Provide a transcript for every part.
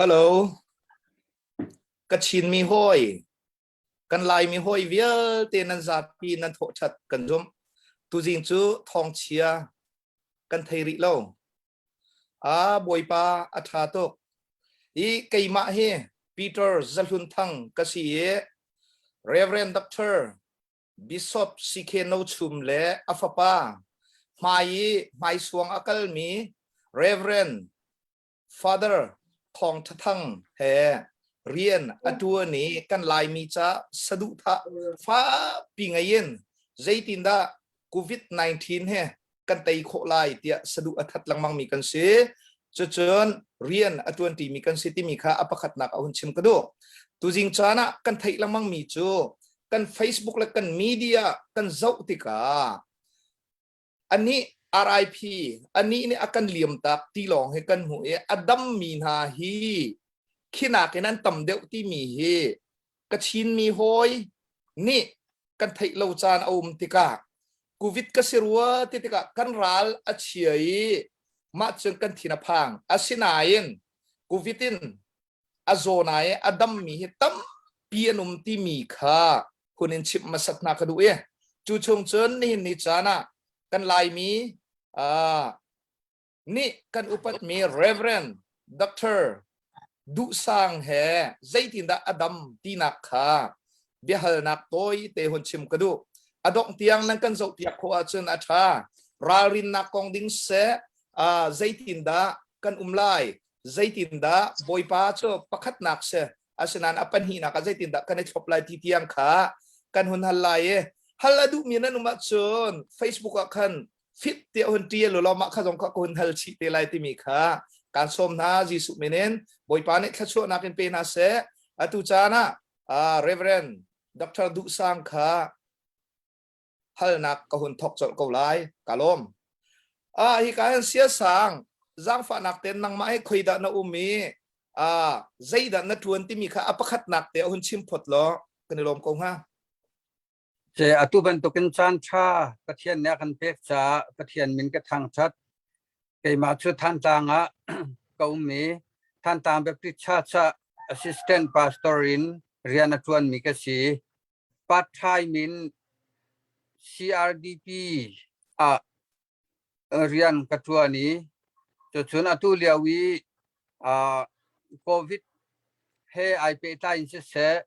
Hello. Ka Chinmi hawi, kan Laimi hawi vialte nan zapi nan thawhṭhat kan zumh. Tuzing cu thawngchia kan thei rih lo. A Bawipa a ṭha tuk. I keimah hi Peter Zahlun Thang ka si i Reverend Doctor Bishop CK No Chum le a fapa hmai i hmaisuang a kalmi Reverend Father Thawng Tha Thang he rian a ṭuan i kan Laimi ca saduhthah fakpi ngei in zeitindah COVID-19 he kan tei khawh lai tiah saduh a that lengmang mi kan si. Cucun rian a ṭuanṭimi kan si timi kha a pakhatnak a hun chim ka duh. Tuzing caan ah kan theih lengmang mi cu kan Facebook le kan media kan zoh tikah anih RIP anih nih a kan liam tak ti lawng hi kan hmuh i a dammi hna hi khinak in an tam deuh timi hi ka Chinmi hawi nih kan theih lo caan a um tikah COVID ka si rua ti tikah kan ral a chia i mah cun kan thin a phang asinain COVID in a zawna i a dammi hi tampi an um timi kha hun in chimh hmasat hna ka duh i cu chung cun nihin ni caan ah kan Laimi nih kan upatmi Reverend Doctor Duhsang he zeitindah a dam tinak kha biahalnak tawi te hun chim ka duh. A dongh tiang nan kan zohpiak khawh ahcun a ṭha. Ralrinnak kong ding seh, zeitindah kan um lai, zeitindah Bawipa cu pakhatnak si asinain a pahnihnak ah zeitindah kan i thlop lai ti tiang kha kan hun hal lai i hal a duhmi nan um ahcun Facebook ah khan fit tiah hun ṭial u law mah kha zong kha ka hun hal chih te lai timi kha kaan sawm hna Jesuh min in Bawipa nih thluachuahnak in pe hna seh atu caan ah Reverend Dr. Duh Sang kha halnak ka hun thok colh ko lai ka lawm ah hi ka hin siasang zaangfahnak ten nangmah hi khoi dah na um i ah zeidah na tuan timi kha a pakhatnak te a hun chim phot law kan i lawm ko hnga Ce atu bantukin caan ṭha Pathian nih a kan pek caah Pathian min ka thangṭhat. Keimah cu Thantlang ah ka um i Thantlang Baptist Church ah assistant pastor in rian a ṭuanmi ka si. Part-time in CRDP ah rian ka ṭuan i cucun atu lio i COVID he ai pehtlai in siseh,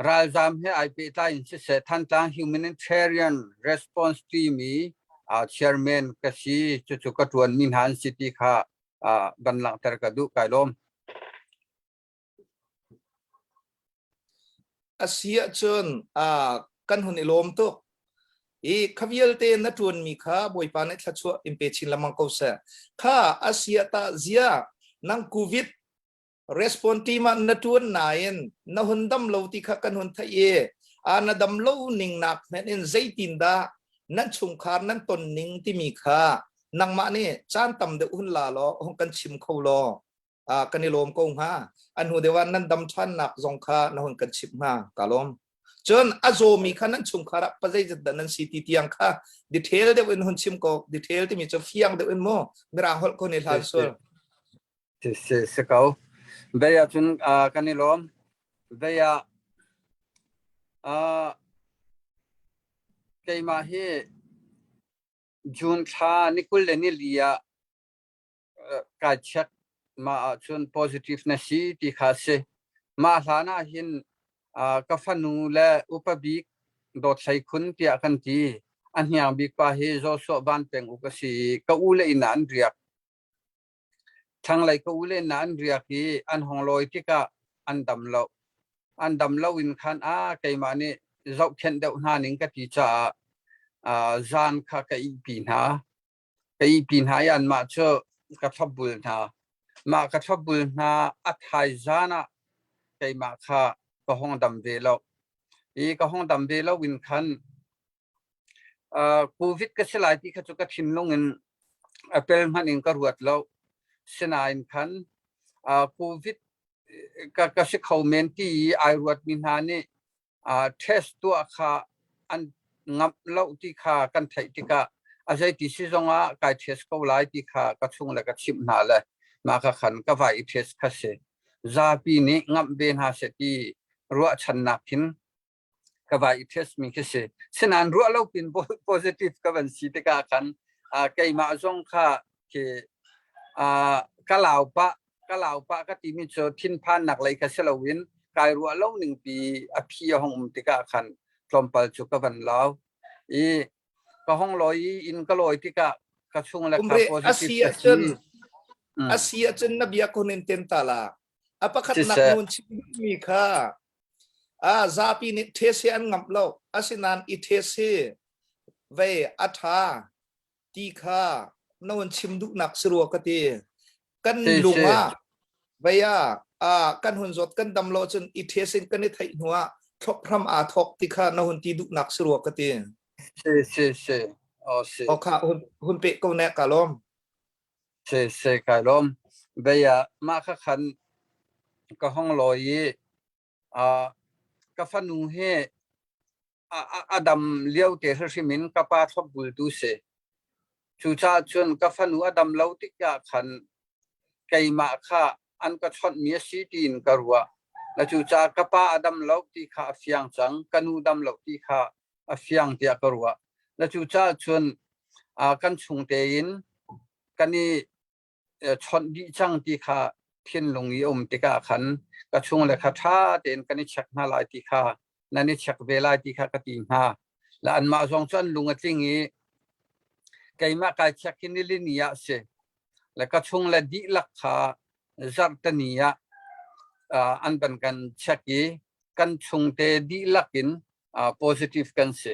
ralzaam he ai pehtlai in siseh, Thantlang Humanitarian Response Team i chairman ka si. Cucu ka ṭuanmi hna an si ti kha van langhter ka duh. Kai lawm. A si ahcun kan hun i lawm tuk. I kha vialte na ṭuanmi kha Bawipa nih thluachuah in pe chin lengmang ko seh. Kha a si ah tah zia nang COVID response team ah na ṭuan nain na hun dam lo ti kha kan hun theih i a na dam lo ning nak hmenh in zeitindah nan chungkhar nan ton ning timi kha nangmah nih caan tam deuh hun la law hung kan chim kho law kan i lawm ko hnga an hnu deuh ah nan dam ṭhannak zong kha na hun kan chimh hnga ka lawm cun a zawmi kha nan chungkhar ah pazeizat dah nan si ti tiang kha detail deuh in hun chim ko detail timi cu fiang deuh in mu mirang holh ko ne hlan sul si si ko vei ah cun kan i lawm vei ah keimah hi June thla ni 24 ah kai check mah ahcun positive na si ti kha a si. Mah hlan ah hin ka fanu le upa bik Dawt Hlei Khun tiah kan ti. A hniang bik pa hi Joshua Van Peng uk a si i ka u le inn ah an riak. Thlanglei ka u le inn ah an riak i an hong lawi tikah an dam lo. An dam lo in khan a keimah nih zohkhenh deuh hna ning ka ti caah zan kha ka ihpi hna. Ka ihpi hna i anmah cu ka thlopbul hna. Mah ka thlopbul hna a thaizan ah keimah kha ka hong dam ve lo. I ka hong dam ve lo in khan COVID ka si lai ti kha cu ka thinlung in a pel hmanh in ka ruat lo. Sinain khan COVID ka si kho men ti i ai ruatmi hna nih test tuah kha an ngamh lo ti kha kan theih tikah a zeiti si zongah kai test ko lai ti kha ka chung le ka chimh hna le. Mah ka khan ka vai i test kha si. Zapi nih ngamh ve hna seh ti ruahchannak khin ka vai i test mi khi si. Sinain ruah lo pin positive ka van si tikah khan keimah zong kha khi ka lau pah ka lau pah ka timi cu thinphannak lei kha si loin kai ruah lo ning pi a phi a hong um tikah khan tlawmpal cu ka van lau i ka hong lawi i inn ka lawi tikah ka chung le kha positive ka si. A si ahcun na bia kun in ten ta la. A pakhatnak nun chim mi kha a zapi nih test hi an ngamh lo. Asinain i test hi vei a tha ti kha na hun chim duhnak si rua ka ti. Kan lung ah vei ah kan hun zawt kan dam lo cun i test in kan i theih hnu ah thlop hram aa thawk ti kha na hun ti duhnak si rua ka ti. Si si si. Oh si. O kha hun hun pe ko ne ka lom. Si si kai lom. Vei ah mah kha khan ka hong lawi i ka fanu hi a dam lio te hrim in ka pa thlopbultu si. Cucaah cun ka fanu a dam lo tikah khan keimah kha an ka chawnhmi a si tiin ka ruah. Na cucaah ka pa a dam lo ti kha a fiang cang, ka nu dam lo ti kha a fiang tiah ka ruah. Na cucaah cun kan chung tein kan i chawnh dih cang ti kha thinlung i um tikah khan ka chung le kha ṭha tein kan i check hna lai ti kha nan i check ve lai ti kha ka ti hna. La anmah zong cu an lung a tling i keimah kai check hi nilini ah si. Le ka chung le dihlak kha zarhteni ah an van kan check i kan chungte dihlak in positive kan si.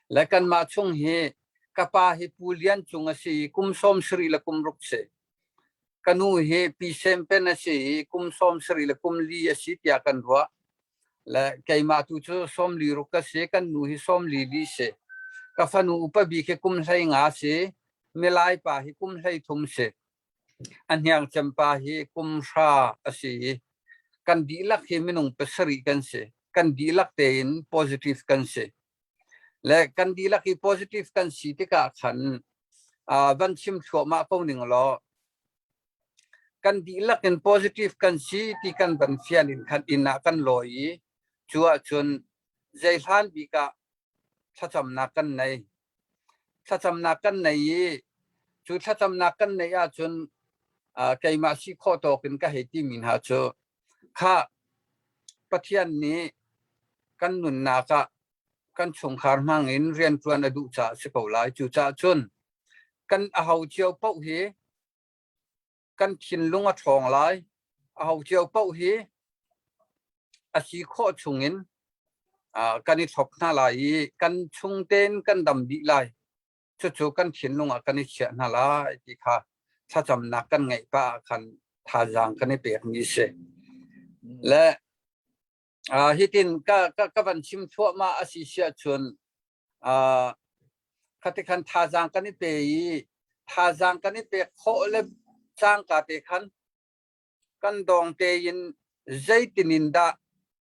Le kanmah chung hi ka pa hi Pu Lian Cung a si i kum 70 le kum ruk si. Ka nu hi Pi Sem Pen a si i kum 70 le kum li a si tiah kan ruah. Le keimah tu cu 46 ruk ka si, kan nu hi 44 si. Ka fanu upa bik hi kum 15 si, milai pa hi kum 13 si. A hniangcem pa hi kum hra a si i kan dihlak hi minung pasarih kan si. Kan dihlak tein positive kan si. Le kan dihlak hi positive kan si tikah khan van chim thluahmah ko ning law kan dihlak in positive kan si ti kan van fian in khan inn ah kan lawi i cu ahcun zei hlan bik ah thlacamnak kan nei. Thlacamnak kan nei i cu thlacamnak kan neih ahcun keimah si khawh tawk in ka hei timi hna cu khah Pathian nih kan nunnak ah kan chungkhar hmang in rianṭuan a duh caah si ko lai. Cucaah cun kan aho cio paoh hi kan thinlung a ṭhawng lai. Aho cio paoh hi a si khawh chungin kan i thlop hna lai i kan chung tein kan dam dih lai. Cucu kan thinlung ah kan i chiah hna lai ti kha thlacamnak kan ngeih pah ah khan thazaang kan i pekmi si. Le hitin ka, ka, ka van chim thluahmah a si siah cun Khati khan thazaang kan i pe i thazaang kan i pek khawh le cangka te khan kan dawng tein zeitin in dah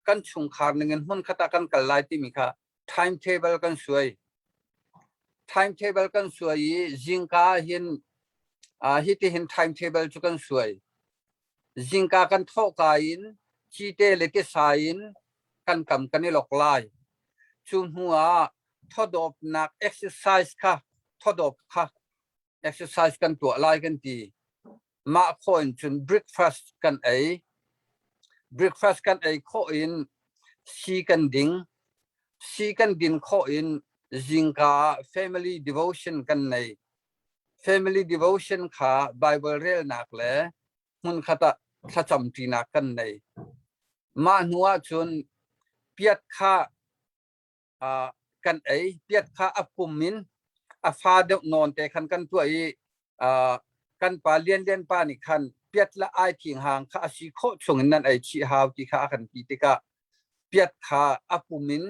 kan chungkhar ning in hmun khat ah kan kal lai timi kha timetable kan suai. Timetable kan suai i zingka ah hin hiti hin timetable cu kan suai. Zingka kan thawhka in cite le tisa in kan kam kan i lok lai. Cu hnu ah thawdawpnak exercise kha thawdawp kha exercise kan tuah lai kan ti. Mah khawh in cun breakfast kan ei. Breakfast kan ei khawh in si kan ding. Si kan din khawh in zingka ah family devotion kan nei. Family devotion kha Bible relnak le hmunkhat ah thlacamṭinak kan nei. Mah hnu ah cun piat kha kan ei. Piat kha a pum in a fa deuh nawn te khan kan tuah i kan pa Lianlian pa nih khan piat le aithing hang kha a si khawh chung in nan ei chih hau ti kha a kan ti tikah piat kha a pum in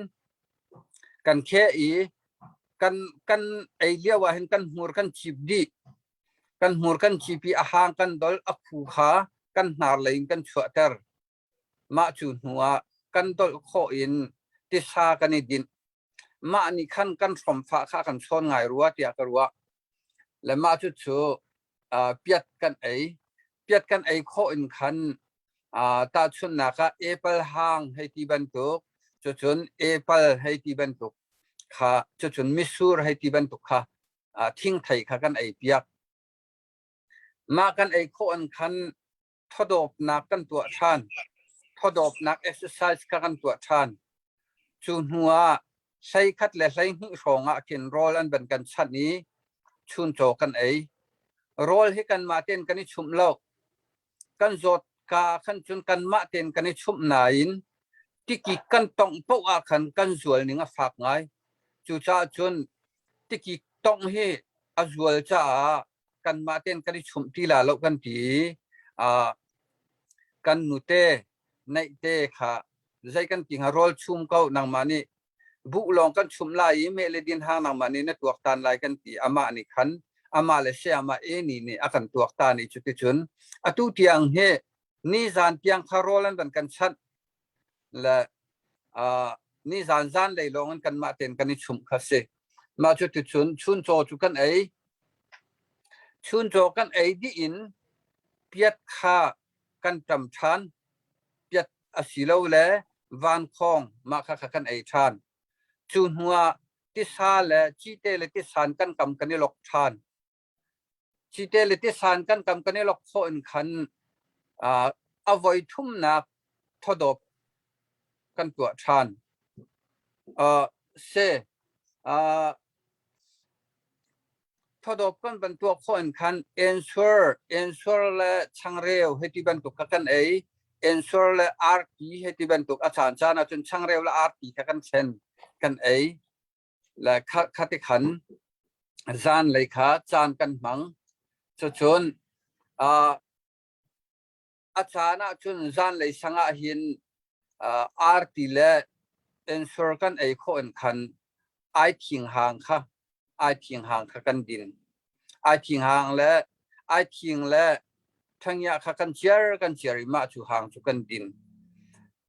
kan kheh i kan kan ei lio ah hin kan hmur kan cip dih. Kan hmur kan cip i a hang kan dol, a khu kha kan hnar lei in kan chuahter. Mah cu hnu ah kan dolh khawh in tisa kan i dinh. Mah nih khan kan hromfah kha a kan chawn ngai rua tiah ka ruah. Le mah cucu piat kan ei. Piat kan ei khawh in khan tahchunhnak ah apple hang hei ti bantuk, cucun apple hei ti bantuk kha, cucun mitsur hei ti bantuk kha thingthei kha kan ei piak. Mah kan ei khawh in khan thawdawpnak kan tuah ṭhan. Thawdawpnak exercise kha kan tuah ṭhan. Cu hnu ah 11 le 12 hrawng ah khin rawl an van kan chanh i chuncaw kan ei. Rawl hi kanmah tein kan i chumh lo. Kan zawt ka khan cun kanmah tein kan i chumh nain tikik kan tongh paoh ah khan kan zual ning a fak ngai. Cucaah cun tikik tongh hi a zual caah kanmah tein kan i chumh ti la lo kan ti i kan nute neihte kha zei kan ti hnga, rawl chum ko, nangmah nih buh lawng kan chumh lai i meh le din hang nangmah nih na tuaktan lai kan ti. Amah nih khan amah le sayamah eni nih a kan tuaktan i cuticun atu tiang hi nizan tiang kha rawl an van kan chanh le nizan zan lei lawng in kanmah tein kan i chumh kha si. Mah cu ticun chuncaw cu kan ei. Chuncaw kan ei dih in piat kha kan ṭam ṭhan. Piat asilole vankhawng mah kha kha kan ei ṭhan. Cu hnuah tisa le cite le tisan kan kam kan i lok ṭhan. Cite le tisan kan kam kan i lok khawh in khan a voi thumnak thawdawp kan tuah ṭhan. Se thawdawp kan van tuah khawh in khan ensure le changreu hei ti bantuk kha kan ei. Ensure le arti hei ti bantuk a caan caan ahcun changreu le arti kha kan thlen kan ei. Le kha ti khan zan lei kha caan kan hmang. Cucun a caan ahcun zanlei sang ah hin arti le ensur kan ei khawh in khan aithing hang kha aithing hang kha kan din. Aithing hang le aithing le thangia kha kan ciar kan ciar i mah cu hang cu kan din.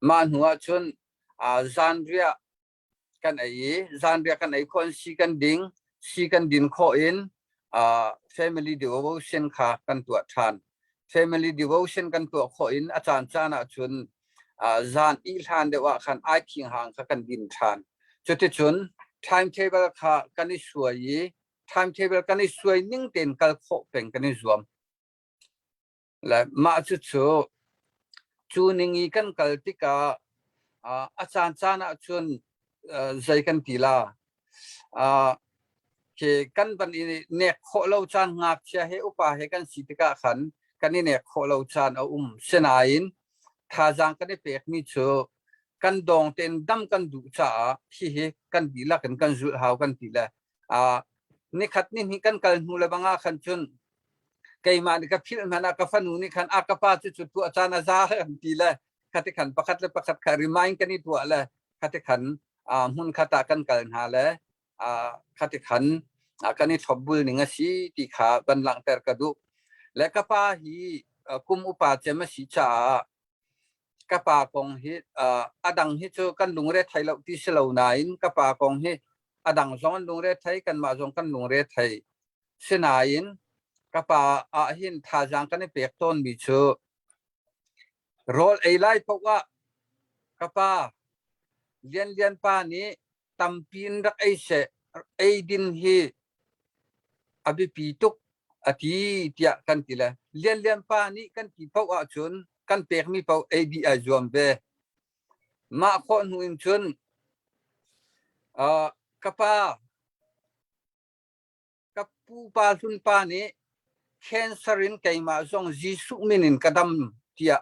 Mah hnu ah cun zanriah kan ei i zanriah kan ei khawh in si kan ding. Si kan din khawh in family devotion kha kan tuah ṭhan. Family devotion kan tuah khawh in a caan caan ah cun zan ih hlan deuh ah khan ai thing hang kha kan din ṭhan. Cuticun timetable kha kan i suai i timetable kan i suai ning tein kal khawh peng kan i zuam. Le mah cucu cu ning i kan kal tikah a caancaan ahcun zei kan ti la, khi kan van i nek khawh lo caan, ngakchia he upa he kan si tikah khan kan i nek khawh lo caan a um. Sinain thazaang kan i pekmi cu kan dawng tein dam kan duh caah hihi kan dihlak in kan zulh hau kan ti le nikhat ni hnih kan kal hnu le bang ah khan cun keimah nih ka philh hmanh ah ka fanu nih khan a ka pa cu cu tuah caan a za kan ti le khati khan pakhat le pakhat kha remind kan i tuah le khati khan hmun khat ah kan kal hna le khati khan kan i thlopbul ning a si ti kha van langhter ka duh. Le ka pa hi kum upa cem a si caah ka pa kong hi a dang hi cu kan lungre thei lo ti si lo nain ka pa kong hi a dang zong an lungre thei, kanmah zong kan lungre thei. Sinain ka pa ah hin thazaang kan i pek tawnmi cu rawl ei lai paoh ah ka pa, Lianlian pa nih tampi in rak ei seh, eidin hi a biapi tuk a ti tiah kan ti le Lianlian pa nih kan ti paoh ahcun kan pekmi paoh ei dih ai zuam ve. Mah khawh hnu in cun ka pa, Ka pupa hlun pa nih cancer in keimah zong Jesuh min in ka dam tiah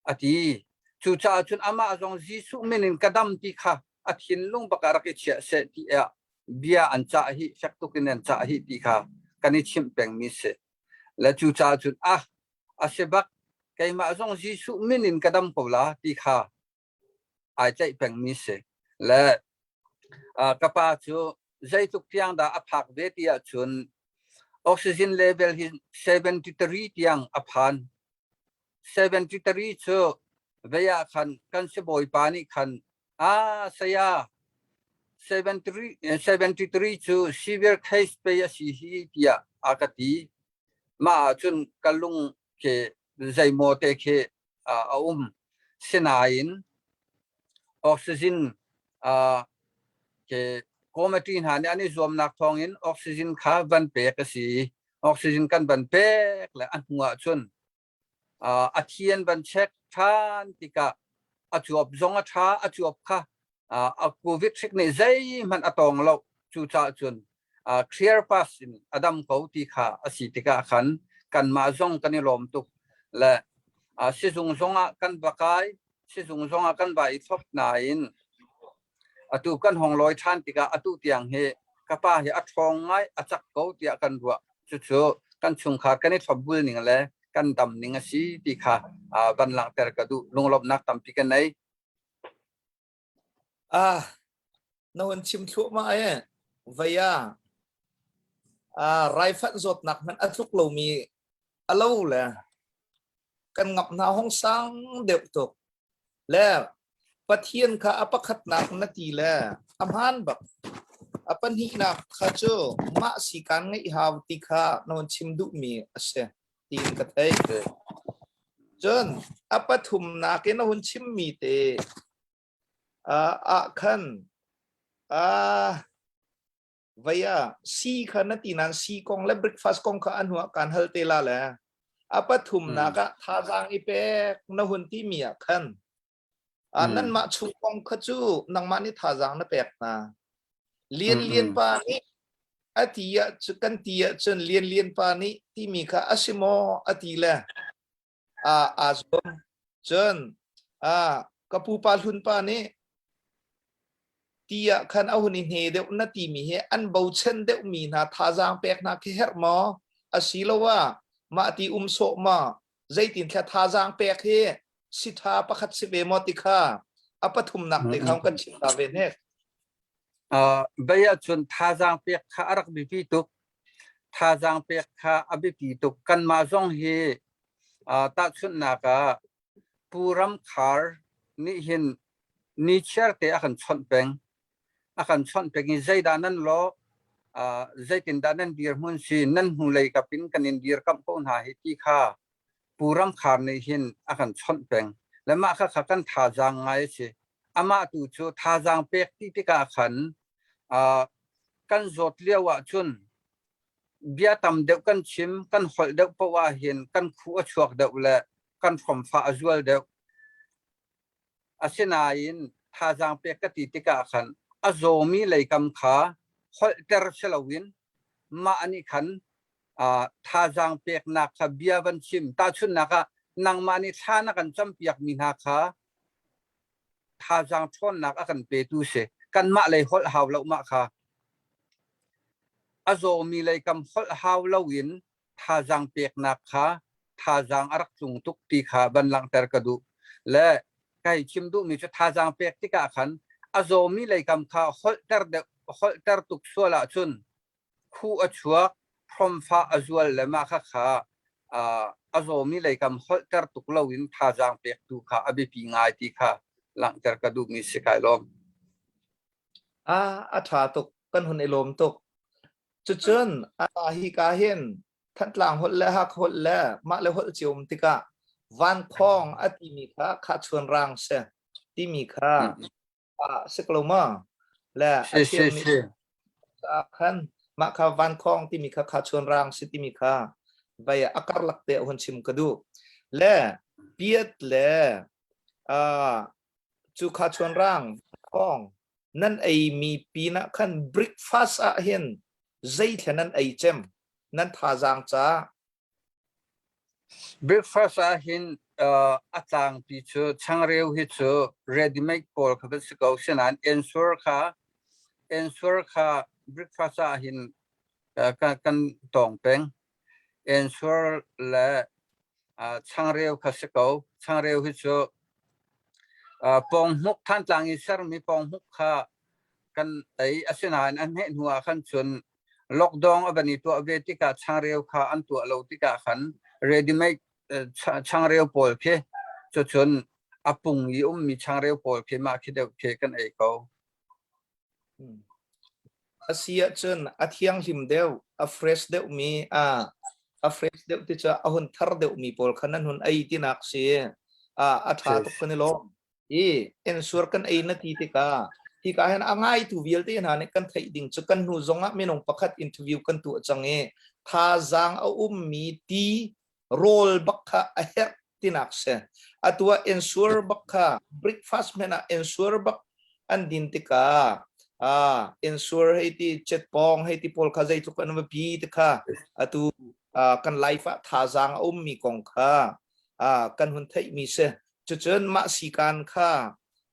a ti. Cucaah cun amah zong Jesuh min in ka dam ti kha a thinlung bak ah rak i chiah seh tiah bia an cah hi, fek tuk in an cah hi ti kha kan i chimh pengmi si. Le cucaah cun ah a si bak, keimah zong Jesuh min in ka dam ko la ti kha ai tlaih pengmi si. Le ka pa cu zeitluk tiang dah a phak ve ti ahcun oxygen level hi 73 tiang a phan. 73 cu vei ah khan kan sibawipa nih khan a saya, 73, 73 cu severe case pei a si hi tiah a ka ti. Mah ahcun ka lung. Khi zeimaw te khi a um. Sinain oxygen khi committee hna nih an i zuamnak thawngin oxygen kha van pek a si. Oxygen kan van pek le a hnu ahcun a thi an van check ṭhan tikah a cuap zong a ṭha, a cuap kha a COVID hrik nih zeihmanh a tawng lo. Cucaah cun clear pass in a dam ko ti kha a si tikah khan kanmah zong kan i lawm tuk le sizung zongah kan va kai, sizung zongah kan va i thlop nain atu kan hong lawi ṭhan tikah atu tiang hi ka pa hi a ṭhawng ngai, a cak ko tiah kan ruah. Cucu kan chungkhar kan i thlopbul ning le kan dam ning a si ti kha van langhter ka duh. Lunglawmhnak tampi ka nei. Ah, na hun chim thluahmah e. Vei ah ah raifanh zawtnak hmanh a tluk lomi a lo le kan ngap hna hong sang deuh tuk. Le Pathian kha a pakhatnak na ti le a hmaan bak. A pahnihnak kha cu mah sikaan ngeih hau ti kha na hun chim duhmi a si tiin ka theih. Cun a pathumnak in a hun chimmi te ah khan vei ah si kha na ti nain si kong le breakfast kong kha a hnuah kaan hal te la le a pathumnak ah thazaang i pek na hun timi ah khan nanmah chung kong kha cu nangmah nih thazaang na pek hna. Lian Lian pa nih a ti ah kan ti ahcun Lian Lian pa nih timi kha a si maw a ti le aa zuam. Cun ka pupa hlun pa nih ti ah khan a hun i hne deuh na timi hi an bochan deuhmi hna thazaang pek hna khi herh maw asiloah mah ti um sawh maw zeitin thla thazaang pek hi si ṭha pakhat si ve maw ti kha a pathumnak te kha kan chim ta ve hnek. Bei ahcun thazaang pek kha a rak biapi tuk. Thazaang pek kha a biapi tuk. Kanmah zong hi tahchunhnak ah Pu Ram Khar nih hin nichiar te a kan chawnh peng. A kan chawnh peng i zeidah nan lawh, zeitindah nan dirhmun si, nan hnulei kap in kan in dirkamh ko hna hi ti kha Pu Ram Khar nih hin a kan chawnh peng. Le mah kha kha kan thazaang ngai a si. Amah tu cu thazaang pek ti tikah khan kan zawt lio ahcun bia tam deuh kan chim, kan holh deuh paoh ahhin kan khuh a chuak deuh le kan hromfah a zual deuh. Asinain thazaang pek ka ti tikah khan a zawmi leikam kha holhter si loin mah nih khan thazaang peknak kha bia van chim. Tahchunhnak ah nangmah nih thla na kan campiakmi hna kha thazaang ṭhawnnak a kan petu si. Kanmah lei holh hau lo mah kha. A zawmi lei kam holh hau loin thazaang peknak kha thazaang a rak tlung tuk ti kha van langhter ka duh. Le kai chim duhmi cu thazaang pek tikah khan a zawmi lei kam kha holhter deuh holhter tuk sual ahcun khuh a chuak, hromfah a zual le mah khakha a zawmi leikam holhter tuk loin thazaang pektu kha a biapi ngai ti kha langhter ka duhmi si kai lawm. A ṭha tuk kan hun i lawm tuk. Cucun a hi ka hin Thantlang holh le Hakha holh le mah le holh cio um tikah vankhawng a timi kha khachuan rang si timi kha si ko lo maw? Le a thiammi khan mah kha vankhawng timi kha kha chuan rang si timi kha vai a karlak te hun chim ka duh. Le piat le cu kha chuan rang khawng nan ei mi pinah khan breakfast ah hin zeithla nan ei cem nan thazaang ca Breakfast ah hin a tlangpi cu changreu hi cu ready made pawl kha kan si ko. Sinain ensure kha ensure kha breakfast ah hin kan tawng peng. Ensure le changreu kha si ko. Changreu hi cu pawnghmuk Thantlang i sermi pawnghmuk kha kan ei. Asinain a hmeh hnu ah khan cun lockdown a van i tuah ve tikah changreu kha an tuah lo tikah khan ready made changreu pawl khi cucun a pung i ummi changreu pawl khi mah khi deuh khi kan ei ko. A si ahcun a thianghlim deuh, a fresh deuhmi a a. A fresh deuh ti cu a hun thar deuh mi pawl kha nan hun ei tinak si. A ṭha tuk kan i lawm. I ensure kan ei na ti tikah hika hin a ngaitu vialte hna nih kan theih ding cu kan hnu zongah minung pakhat interview kan tuah cang i thazaang a ummi ti rawl bak kha a herh tinak si. Atu ah ensure bak kha breakfast men ah ensure bak an din tikah ensure hei ti chetpong hei ti pawl kha zeitluk an va pi ti kha atu kan life ah thazaang a ummi kong kha kan hun theihmi si. Cucun mah sikan kha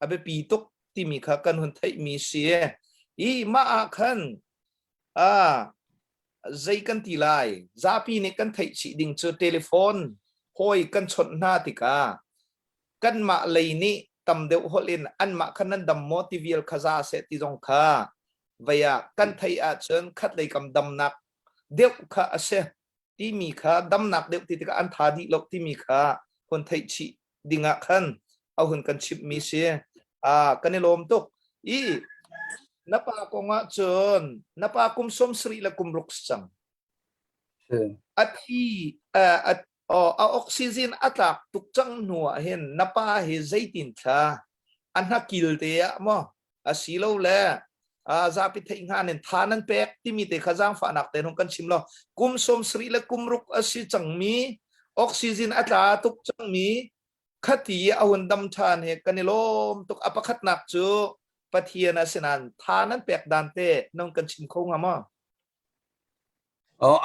a biapi tuk timi kha kan hun theihmi si. I mah ah khan zei kan ti lai? Zapi nih kan theih chih ding cu telephone hawi kan chawnh hna tikah kanmah lei nih tam deuh holh in anmah kha nan dam maw ti vial kha za seh ti zong kha vei ah kan theih ahcun khat lei kam damnak deuh kha a si timi kha damnak deuh ti tikah an tha dih lo timi kha hun theih chih dingah khan a hun kan chimhmi si. Kan i lawm tuk. I na pa kong ah cun na pa kum 70 le kum ruk cang. A thi a oxygen a tlak tuk cang hnu ah hin na pa hi zeitin thla a hnakil te ah maw asilole zapi theih hngan in tha nan pek timi te kha zaangfahnak te hung kan chim lo. Kum 70 le kum ruk a si cangmi, oxygen a tla tuk cangmi khati a hun dam ṭhan he kan i lawm tuk. A pakhatnak cu Pathian a si nain tha nan pek dan te nang kan chim kho hnga maw?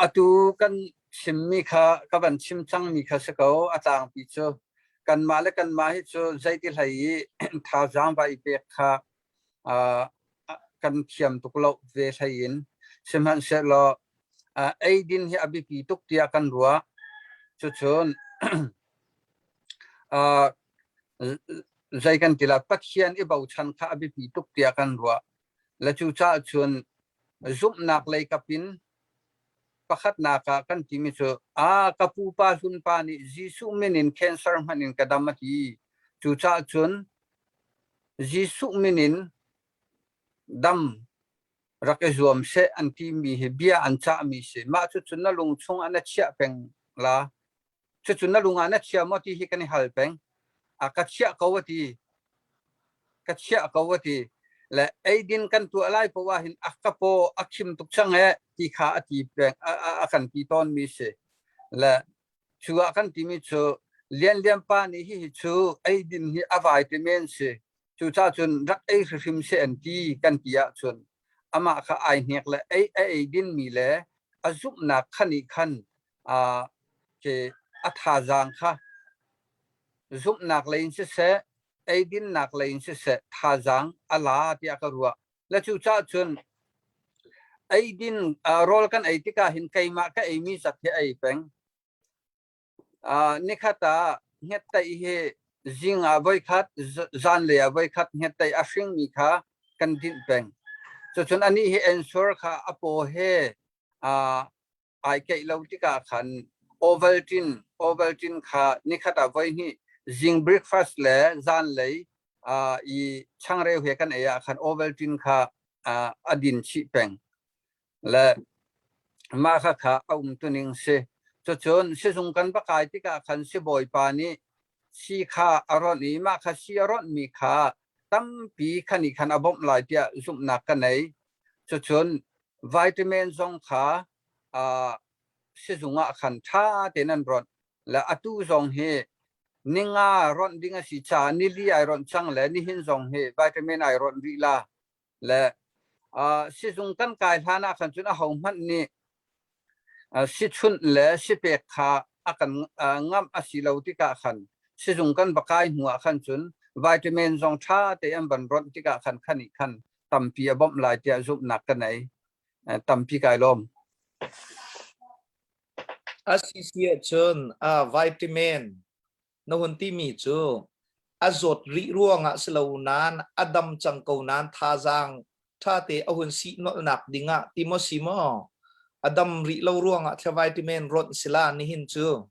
Atu kan chimmi kha ka van chim cangmi kha si ko. A tlangpi cu kanmah le kanmah hi cu zeiti hlei i thazaang va i pek kha kan thiam tuk lo ve hlei in. Sihmanhsehlaw eidin hi a biapi tuk tiah kan ruah. Cucun zei kan ti la, Pathian i bochan kha a biapi tuk tiah kan ruah. Le cucaah cun zumhnak lei kap in pakhatnak ah kan timi cu a ka pupa hlun pa nih Jesuh min in cancer hmanh in ka dam a ti. Cucaah cun Jesuh min in dam rak i zuam seh an timi hi bia an cahmi si. Mah cucu na lung chung ah na chiah peng la. Cucu na lung ah na chia maw ti hi kan i hal peng. A ka chiah ko a ti. Ka chiah ko a ti. Le eidin kan tuah lai poah ah hin a ka paw a khim tuk cang eh ti kha a ti peng a kan ti tawn mi si. Le cu ah kan timi cu Lianlian pa nih hihi cu eidin hi a vai te men si. Cucaah cun rak ei hrimhrim seh an ti kan ti ahcun amah kha ai hnek le ei a eidin mi le a zumhnak kha nih khan a thazaang kha zumhnak lei in siseh, eidinnak lei in siseh thazaang a la tiah ka ruah. Le cucaah cun eidin rawl kan ei tikah hin keimah ka eimi zat hi ei peng. Nikhat ah hngettaih hi zing ah voikhat, zanlei ah voikhat hngettaih a hringmi kha kan dinh peng. Cucun anih hi ensure kha a paw he ai keih lo tikah khan Ovaltine Ovaltine kha nikhat ah voihnih zing breakfast le zanlei i changreu he kan ei ah khan Ovaltine kha a din chih peng. Le mah kha kha a umtuning si. Cucun sizung kan va kai tikah khan sibawipa nih si kha a ronh i mah kha si a ronhmi kha tampi khan i khan a bawmh lai tiah zumhnak ka nei. Cucun vitamin zong kha sizung ah khan ṭha tein an ronh. Le atu zong hi ninga ronh ding a si caah nili ai ronh cang le nihin zong hi vitamin ai ronh rih la. Le sizung kan kai hlan ah khan cun ahohmanh nih sichunh le sipek kha a kan ngamh a si lo tikah khan sizung kan va kai hnu ah khan cun vitamin zong ṭha te an van ronh tikah khan khan nih khan tampi a bawmh lai tiah zumhnak ka nei. Tampi kai lawm. A si si ahcun vitamin na hun timi cu a zawt rih ruangah si lo nain a dam cang ko nain thazaang ṭhate a hun si nolhnak dingah ti maw si maw a dam rih lo ruangah thla vitamin rawnh sila nihin cu.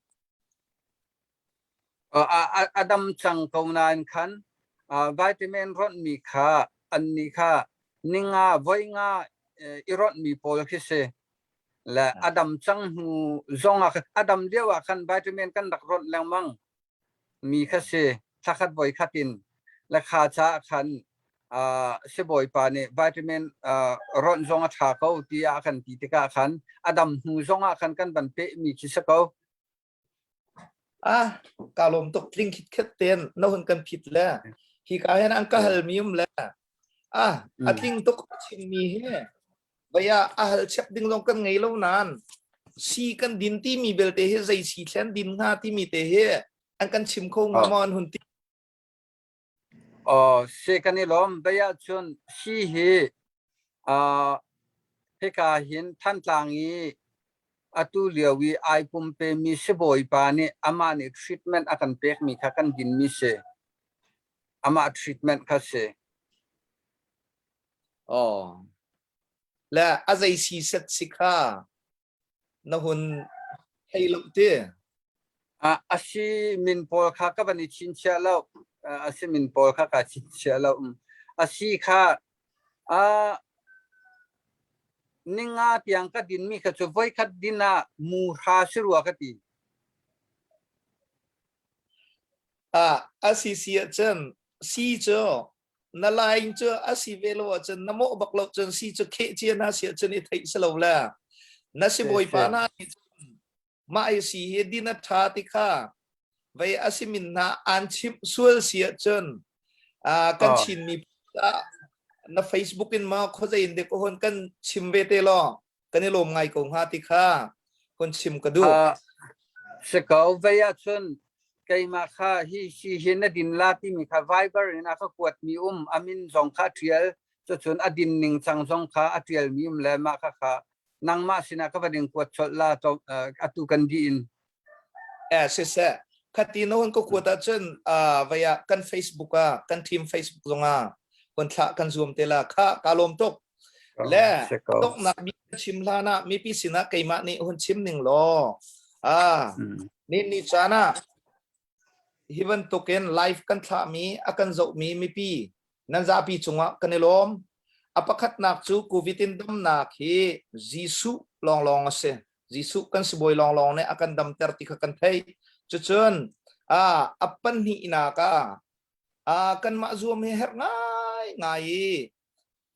A dam cang ko nain khan vitamin rawnhmi kha an nih kha ninga voi nga i rawnhmi pawl khi si. Le a dam cang hnu zong ah a dam lio ah khan vitamin kan rak ronh lengmang mi kha si. Thlakhat voi khat in le kha caah khan sibawipa nih vitamin ronh zong a ṭha ko tiah a kan ti tikah khan a dam hnu zong ah khan kan van peh mi khi si ko. Ah, ka lawm tuk tling khit khet ten na hun kan phit le hi ka hen an ka hal mi um le ah a tling tuk chim mi hi baya a hal chek ding zong kan ngei lo nan si kan din ti mi belte hi zei si thlen din hnga ti mi te hi an kan chim kho nga maw an hun ti Oh, si kan i lawm. Baya cun si hi uh, hika hin Thantlang i atu lio i ai pumpe mi sibawipa nih amah nih treatment a kan pekmi kha kan dinmi si. Amah treatment kha si. Oh. Le a zei si set si kha na hun thei lo ti? A si min pawl kha ka van i chinchiah lo. A si min pawl kha ka chinchiah lo. A si kha a ninga tiang ka din mi kha cu voikhat din ah mu hra si rua ka ti. A si si ahcun si cu na line cu a si ve lo ahcun na mawh bak lo cun si cu kheh cia na si ahcun i theih si lo le na si bawipa na nih mah i si hi din a ṭha ti kha vei a si min hna an chimh sual si ahcun kan Chin mi na Facebook in ma khuazei in dek hon kan chim ve te law kan i lawm ngai ko hnga ti kha hun chim ka duh. Si ko vei ahcun keimah kha hi si hi na din la timi kha Viber in a ka kuatmi um a min zong kha a ṭial cucun a din ning cang zong kha a ṭialmi um le mah kha kha nangmah sinah ka va ding kuat colh la atu kan dih in. Eh siseh khati na hun ka kuat ahcun vei ah kan Facebook ah kan team Facebook zong ah hun thlah kan zuam te la kha ka lawm tuk. Le donghnak mi chim hlan ah mipi sinah keimah nih hun chim ning law ah ni ni caan ah hi bantukin live kan thlahmi a kan zohmi mipi nan zapi cungah kan i lawm. A pakhatnak cu COVID in damnak hi Jesuh lawnglawng a si. Jesuh kan sibawi lawnglawng nih a kan damter ti kha kan theih. Cucun a pahnihnak ah kanmah zuam hi herh ngai ngai i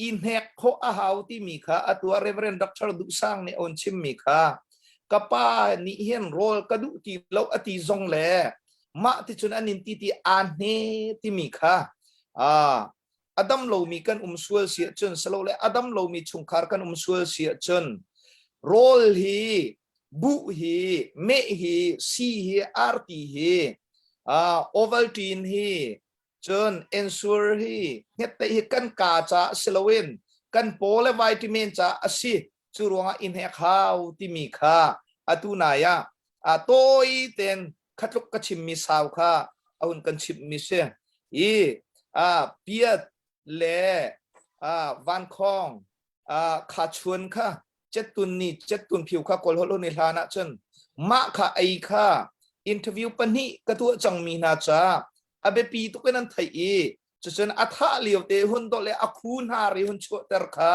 i hnek khawh a hau timi kha atu ah Reverend Dr. Duhsang nih a hun chimmi kha ka pa nih hin rawl ka duh ti lo a ti zong le mah ti cun an in ti ti aa hne timi kha a dam lomi kan um sual si ahcun silole a dam lomi chungkhar kan um sual si ahcun rawl hi buh hi meh hi si hi arti hi Ovaltine hi cun ensure hi hngetteih hi kan ka caah si loin kan paw le vitamin caah a si cu ruangah i hnek hau timi kha atu nai ah a tawi ten khatluk ka chimmi sau kha a hun kan chimmi si i a piat le a vankhong a khachuan kha cettun ni cettun phiu kha kawl holh ni hlan ah cun mah kha ei kha interview pahnih ka tuah cangmi hna ca a biapi tuk in an theih i cucun a thah lio te hun dawh le a khu hna ri hun chuahter kha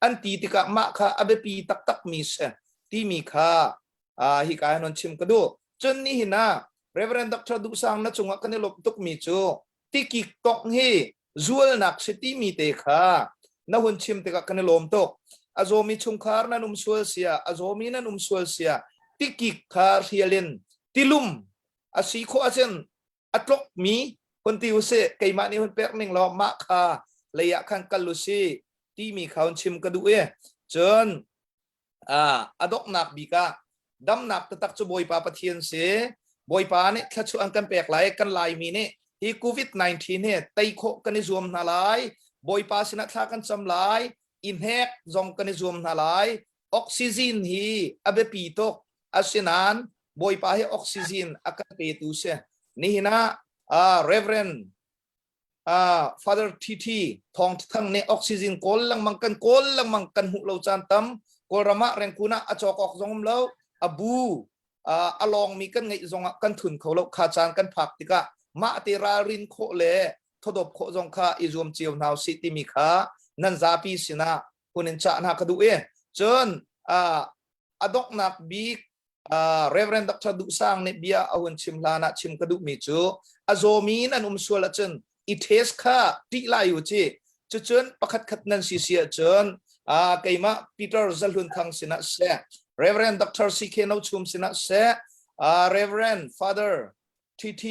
an ti tikah mah kha a biapi taktak mi si timi kha hi ka hin chim ka duh cun nihin ah Reverend Dr. Duhsang na cungah kan i lawmh tuk mi cu tikik tong hi zualnak si timi te kha na hun chim tikah kan i lawm tuk a zawmi chungkhar nan um sual sia a zawmi nan um sual sia tikik kha hrial in tilum a si khawh ahcun a tlokmi hun ti usih keimah nih hun pek ning law mah kha lei ah khan kal usih timi kha hun chim ka duh i cun a donghnak bik ah damnak taktak cu Bawipa Pathian si. Bawipa nih thluachuah an kan pek lai kan Laimi nih hi COVID-19 hi tei khawh kan i zuam hna lai. Bawipa sinah thla kan cam lai. I hnek zong kan i zuam hna lai. Oxygen hi a biapi tuk. Asinain Bawipa hi oxygen a kan petu si. Nihin ah Reverend Father TT Thawng Thang nih oxygen kawl lengmang kan kawl lengmang kan hmuh lo caan tam Kawlram ah Rengkun ah a cawk awk zong um lo a bu a lawngmi kan ngeih zong ah kan thun kho lo kha caan kan phak tikah mah te ralrin khawh le thodop khawh zong kha i zuam cio hna usih timi kha nan zapi sinah hun in cah hna ka duh i cun. A donghnak bik Reverend Dr. Duh Sang nih bia a hun chim hlan ah chim ka duhmi cu a zawmi in an um sual ahcun i test kha ṭih lai u ci. Cucun pakhat khat nan si si ahcun keimah Peter Zahlun Thang sinah seh, Reverend Dr. CK No Chum sinah seh, Reverend Father TT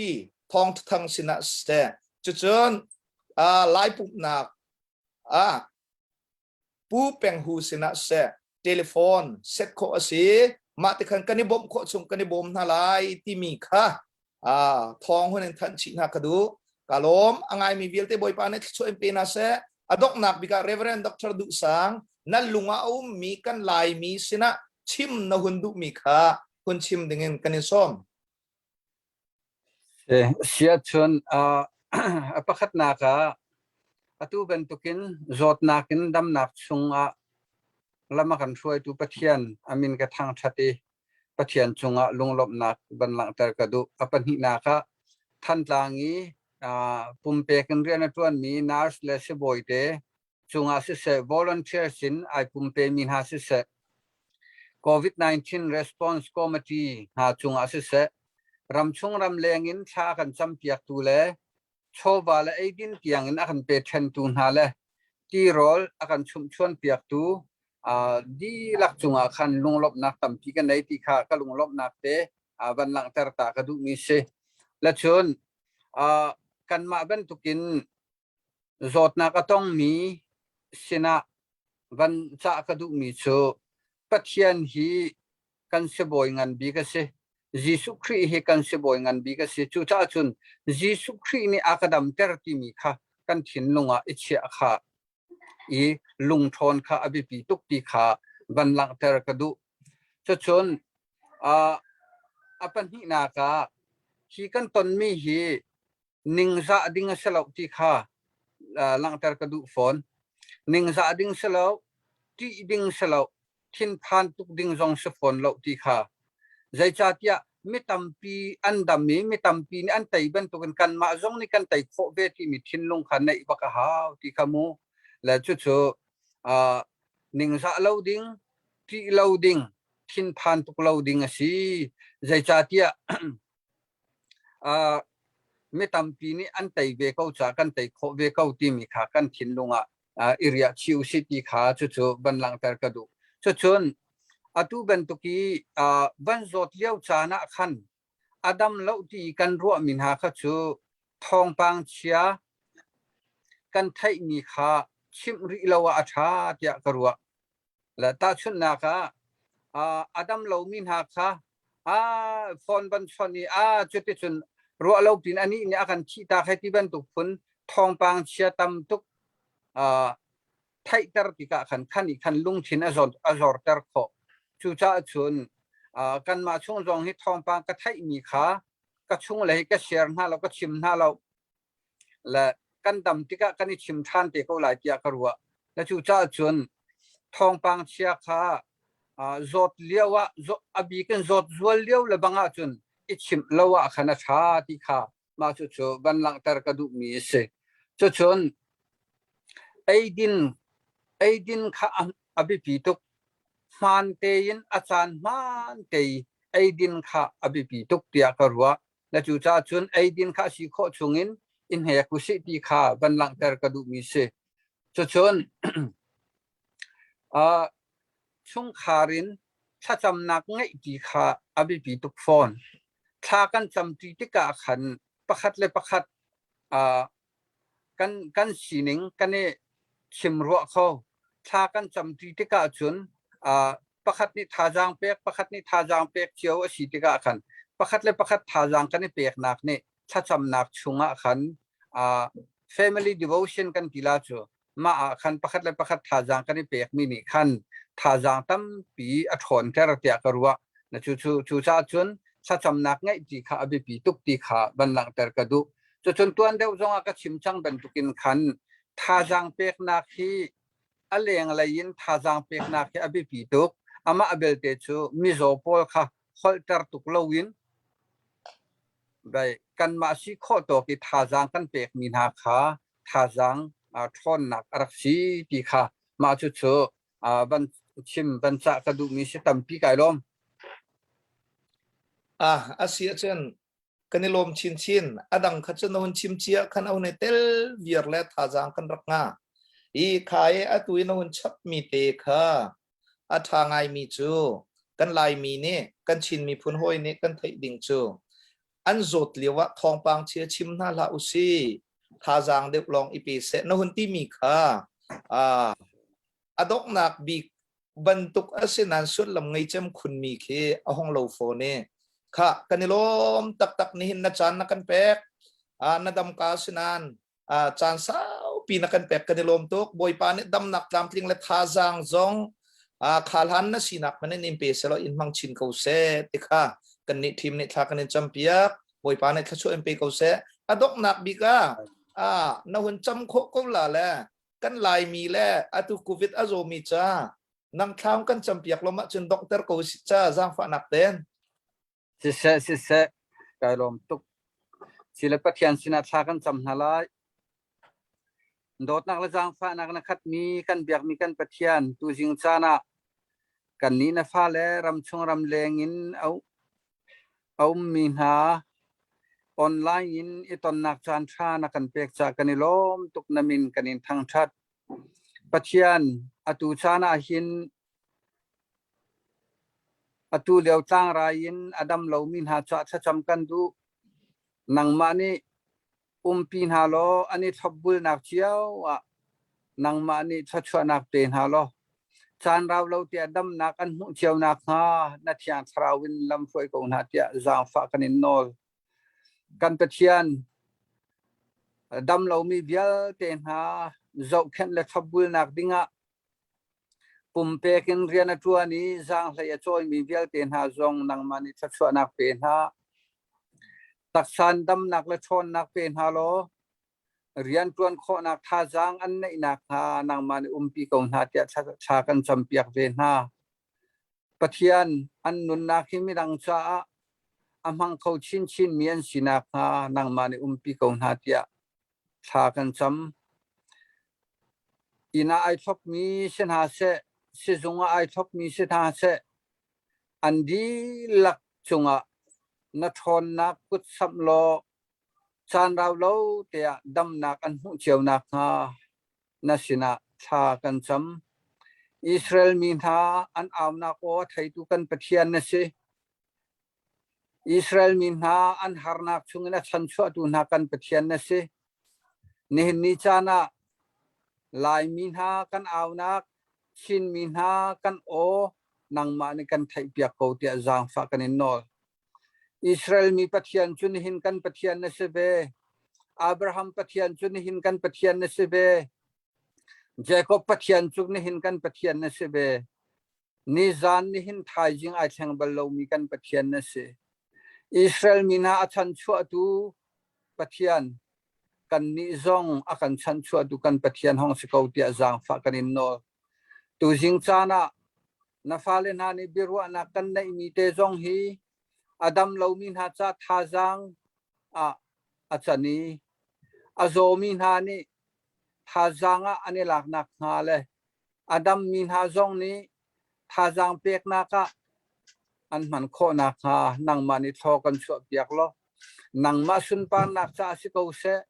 Thawng Thang sinah seh, cucun Lai pumhnak ah Pu Peng Hu sinah seh telephone set khawh a si. Mah ti khan kan i bawmh khawh chung kan i bawm hna lai timi kha thawng hun in thanh chih hna ka duh. Ka lawm a ngaimi vialte Bawipa nih thluachuah in pe hna seh. A donghnak bik ah Reverend Dr. Duh Sang nan lung ah a ummi kan Laimi sinah chim na hun duhmi kha hun chim dingin kan in sawm. Siahcun a pakhatnak ah atu bantukin zawtnak in damnak chungah lam a kan hruaitu Pathian a min ka thangṭhat i Pathian cungah lunglawmhnak van langhter ka duh. A pahnihnak ah Thantlang i pumpek in rian a ṭuanmi nurse le sibawi te cungah siseh, volunteers in ai pumpemi hna siseh, COVID-19 Response Committee hna cungah siseh, ramchung ramleng in thla a kan campiaktu le chawva le eidin tiang in a kan pe ṭhentu hna le tirawl a kan chumhchuan piaktu dihlak cungah khan lunglawmhnak tampi ka nei ti kha ka lunglawmhnak te van langhter ta ka duhmi si. Le cun kanmah bantukin Zawtnak a tongmi sinah van cah ka duhmi cu Pathian hi kan sibawi ngan bik a si. Jesuh Khrih hi kan sibawi ngan bik a si. Cucaah cun Jesuh Khrih nih a ka damter timi kha kan thinlung ah i chiah kha i lungṭhawn kha a biapi tuk ti kha van langhter ka duh. Cucun a pahnihnak ah hi kan tonmi hi ningzah ding a si lo ti kha langhter ka duh fawn. Ningzah ding si lo, ṭih ding si lo, thinphan tuk ding zong si fawn lo ti kha. Zeicahtiah mi tampi an dam i mi tampi nih an tei bantukin kanmah zong nih kan tei khawh ve timi thinlung kha neih bak a hau ti kha mu. Le cucu ningzah lo ding, ṭih lo ding, thinphan tuk lo ding a si. Zeicahtiah Mi tampi nih an tei ve ko caah kan tei khawh ve ko timi kha kan thinlung ah i riah chih usih ti kha cucu van langhter ka duh. Cucun atu bantuk i van zawt lio caan ah khan a dam lo ti kan ruahmi hna kha cu thawngpang chia kan theihmi kha chimh rih lo ah a ṭha tiah ka ruah. Le tahchunhnak ah a dam lomi hna kha phone van chawnh i cuticun ruah lo pin anih nih a kan thihtak hei ti bantuk phun thawngpang chia tam tuk theihter tikah khan khan i khan lungthin a zorter khawh. Cucaah cun kanmah chung zong hi thawngpang ka theihmi kha ka chung le hi ka share hna lo ka chim hna lo. Le kan dam tikah kan i chim ṭhan te ko lai tiah ka ruah. Na cucaah cun thawngpang chia kha zawt lio ah a bik in zawt zual lio le bang ahcun i chimh lo ah khan a ṭha ti kha mah cucu van langhter ka duhmi a si. Cucun eidin eidin kha a biapi tuk. Hmaan tein a caan hmaan te eidin kha a biapi tuk tiah ka ruah. Na cucaah cun eidin kha a si khawh chungin i hnek usih ti kha van langhter ka duhmi si. Cucun uh, chungkhar in thlacamnak ngeih ti kha a biapi tuk fawn. Thla kan camṭi tikah khan pakhat le pakhat uh, kan kan sining kan i chimruah kho. Thla kan camṭi tikah cun uh, pakhat nih thazaang pek, pakhat nih thazaang pek cio a si tikah khan pakhat le pakhat thazaang kan i peknak nih thlacamnak chungah khan uh, family devotion kan ti la cu mah ah khan pakhat le pakhat thazaang kan i pekmi nih khan thazaang tampi a ṭhawnter tiah ka ruah. Na cu cu cucaah cun thlacamnak ngeih ti kha a biapi tuk ti kha van langhter ka duh. Cucun tuan deuh zongah ka chim cang bantukin khan thazaang peknak hi a lenglei in thazaang peknak hi a biapi tuk. Amah belte cu mizaw pawl kha holhter tuk loin kanmah si khawh tawk i thazaang kan pekmi hna kha thazaang ṭhawnnak a rak si ti kha mah cucu van chim van cah ka duhmi si tampi kai lawm. Ah, a si ahcun kan i lawm chinchin. A dang kha cu na hun chim cia khan a hun i tel viar le thazaang kan rak nga. I kha i atu i na hun chapmi te kha a ṭha ngaimi cu kan Laimi nih kan Chin miphun hawi nih kan theih ding cu an zawt lio ah thawngpang chia chim hna hlah usih thazaang deuh lawng i pe seh na hun timi kha a donghnak bik bantuk a si nain sullam ngei cem khunmi khi a hong lo fawn i kha kan i lawm taktak nihin na caan na kan pek na dam ka si nain caan saupi na kan pek kan i lawm tuk. Bawipa nih damnak tlamtling le thazaang zong kha hlan na sinak hmanh in in pe selaw in hmang chin ko seh ti kha kan nih team nih thla kan in campiak. Bawipa nih thluachuah in pe ko seh. A donghnak bik ah na hun cam khawh ko la le kan Laimi le atu COVID a zawmi ca nang thlaung kan campiak lo mah cun donghter ko si ca zaangfahnak ten. Siseh, siseh, kai lawm tuk. Sile Pathian sinah thla kan cam hna lai. Dawtnak le zaangfahnak na khatmi kan biakmi kan Pathian tuzing caan ah kannih na fale ramchung ramleng in a a ummi hna online in i tonnak caan ṭha na kan pek caah kan i lawm tuk na min kan in thangṭhat. Pathian, atu caan ah hin Atu lio tlangrai in a dam lomi hna caah thlacam kan duh. Nangmah nih umpi hna law an i thlopbulnak cio ah nangmah nih thluachuahnak pe hna law caan rau lo tiah damnak an hmuh cio nakhnga na Thiang Thlarau in lamhruai ko hna tiah zaangfah kan in nawl. Kan Pathian, dam lomi vialte hna zohkhenh le thlopbulnak dingah Pumpek in rian a ṭuan i zaanghlei a cawimi vialte hna zong nangmah nih thluachuahnak pe hna. Taksa in damnak le ṭhawnnak pe hna law rianṭuan khawhnak thazaang an neih nakhnga nangmah nih umpi ko hna tiah thla kan campiak ve hna. Pathian an nunnak hi midang caah a hmang kho chinchinmi an si nakhnga nangmah nih umpi ko hna tiah thla kan cam. Inn ah ai thlopmi si hna seh, sizung ah ai thlopmi si hna seh, an dihlak cungah na ṭhawnnak kut samh law caan rau lo tiah damnak an hmuh cio nakhnga na sinah thla kan cam. Israel mi hna an aunak aw a theitu kan Pathian na si. Israel mi hna an harnak chungin a chanchuahtu hna kan Pathian na si. Nihin ni caan ah Laimi hna kan aunak, Chinmi hna kan aw nangmah nih kan theihpiak ko tiah zaangfah kan in nawl. Israel mi Pathian cu nihin kan Pathian na si ve. Abraham Pathian cu nihin kan Pathian na si ve. Jacob Pathian cu nihin kan Pathian na si ve. Nizan nihin thaizing ai thleng bal lomi kan Pathian na si. Israel mi hna a chanchuahtu Pathian, kannih zong a kan chanchuahtu kan Pathian hong si ko tiah zaangfah kan in nawl. Tuzing caan ah na fale hna nih biaruahnak kan neihmi te zong hi a dam lomi hna ca thazaang ah a can i a zawmi hna nih thazaang ah an i laknak hnga le a dammi hna zong nih thazaang peknak ah an hman khawh nakhnga nangmah nih thlaw kan chuahpiak law nangmah sunparnak caah si ko seh.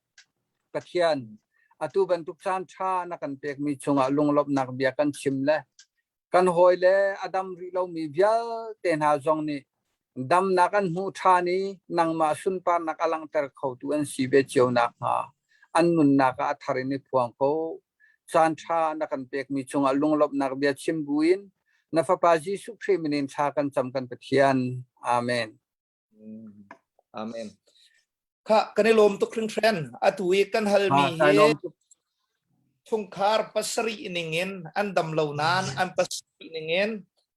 Pathian, atu bantuk caan ṭha na kan pekmi cungah lunglawmhnak bia kan chim le kan hawile a dam rih lomi vialte hna zong nih damnak an hmuh ṭhan i nangmah sunparnak a langhter khotu an si ve cio nakhnga an nunnak ah a thar in i phuang ko. Caan ṭha na kan pekmi cungah lunglawmhnak bia chim buin na Fapa Jesuh Khrih min in thla kan cam kan Pathian. Amen. Amen. Kha kan i lawm tuk hringhran. Atu i kan halmi hi chungkhar pasarih ningin an dam lo nain an pasarih ningin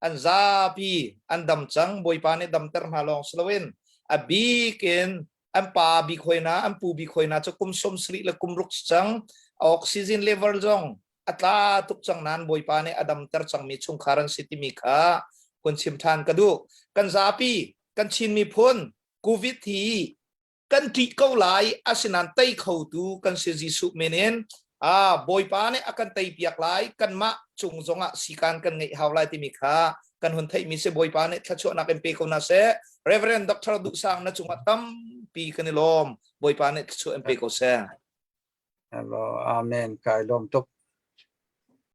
an zapi an dam cang. Bawipa nih damter hna lawng si loin a bik in an pa bik hoi na an pu bik hoi na cu kum 70 le kum ruk cang. Oxygen level zong a tla tuk cang nain Bawipa nih a damter cangmi chungkhar an si timi kha hun chim ṭhan ka duh. Kan zapi kan Chin miphun COVID hi kan ṭih ko lai asinain tei khotu kan si Jesuh min in. Ah Bawipa nih a kan tei piak lai kanmah cung zongah sikan kan ngeih hau lai timi kha kan hun theihmi si. Bawipa nih thluachuahnak in pe ko na seh. Reverend Dr. Duhsang, na cungah tampi kan i lawm. Bawipa nih thluachuah in pe ko seh. Hello, amen. Kai lawm tuk.